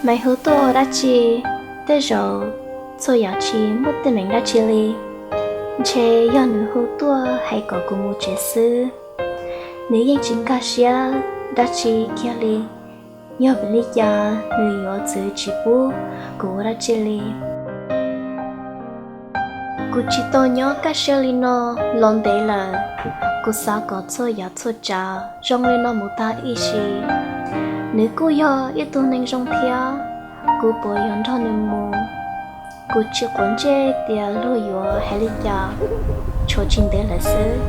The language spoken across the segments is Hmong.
Maiv hu tuaj ua dab tsi? Tej zaum txhua yam tsis muaj teeb meem dab tsi li. Ntshe yog nws hu tuaj hais kom kuv mus tsev xwb. Nws yeej tsis nkag siab dab tsi kiag li. Yog vim li cas nws yuav txwv tsis pub kuv ua dab tsi li? Kuv tsis tau nyob kaj siab li no los ntev lawm. Kuv xav kom txhua yam txhua tsav zoo li no mus tag ib sim. Nws kuj yog ib tug neeg zoo thiab, kuv puas yuav nrog nws mus? Kuv tsis quav ntsej tias luag yuav hais li cas, tshuav tsis ntev lawm xwb.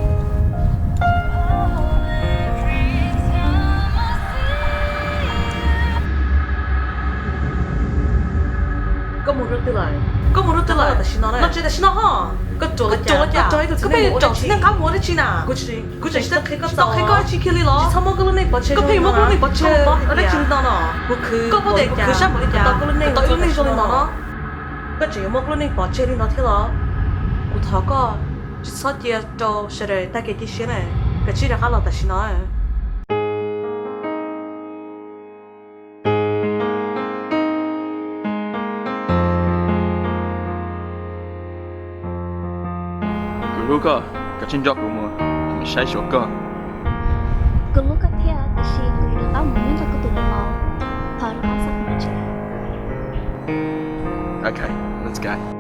Koj mus rau twg lawm? Koj mus rau twg lawm? Los tsev tam sim no ho. Koj ruam los cas? Koj pheej ruam tsis nyob qab mus ua dab tsi na? Kuv tseem tsis tau qhia koj dab tsi kiag li los? Koj pheej muab koj lub neej pov tseg ua dab tsi li no no? Koj paub tias kuv khwv sab npaum li cas tau ib lub neej zoo li no no? Koj tseem yuav muab koj lub neej pov tseg li no thiab los? Kuv thov koj tsis txhob cia rau sawv daws tag kev cia siab na, koj cia li rov qab los tam sim no. Kuv hlub koj, koj cia li nrog kuv mus, kuv saib xyuas koj. Kuv hlub koj thiab, tiam sis kuv yuav rov qab mus nyob nrog kuv tus niam laus. Thov rov qab xa kuv mus tsev. Okay, let's go.